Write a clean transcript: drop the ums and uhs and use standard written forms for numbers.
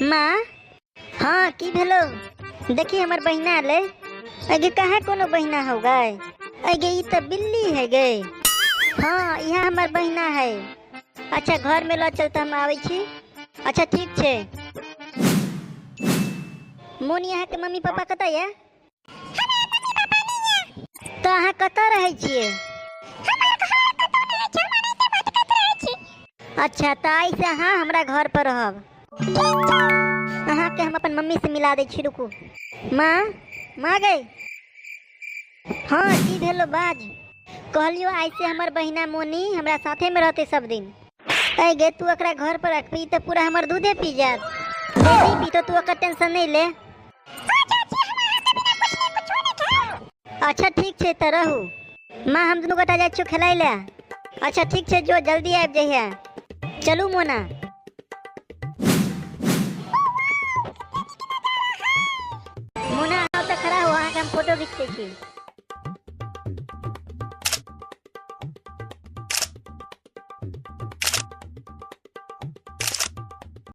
माँ। हाँ, की भेलो? देखी हमर बहिना ले। अगे कहाँ कोनो बहिना हो गए? अगे ई तो बिल्ली है गे। हाँ, यहाँ हमर बहिना है। अच्छा, घर में ल चल त हम आबै छी। अच्छा, ठीक छै। मोनी, अहाँके मम्मी पापा कतऽ यऽ? तऽ अहाँ कतऽ रहै छियै? अच्छा, तऽ आइ से अहाँ हमरा घर पर रहब। अहाँके हम अपन मम्मी से मिला दै छी, रुकू। माँ, माँ गई। हाँ, की भेलो? बाज। कहलियो आइ से हमर बहिना मोनी हमरा साथे में रहते सब दिन। ऐ गे, तू एकरा घर पर रखबी तऽ पूरा हमर दूधे पी जायत। नहीं पीतो, तू ओकर टेंशन नहीं ले। अच्छा, ठीक छै, तऽ रहू। माँ, हम दुनू गोटा जाइ छियौ खेलाय लए। अच्छा, ठीक छै, जो, जल्दी आबि जइहे। चलू मोना। मोना, अहाँ ओतऽ खड़ा हो, अहाँके हम फोटो घीच दै छी।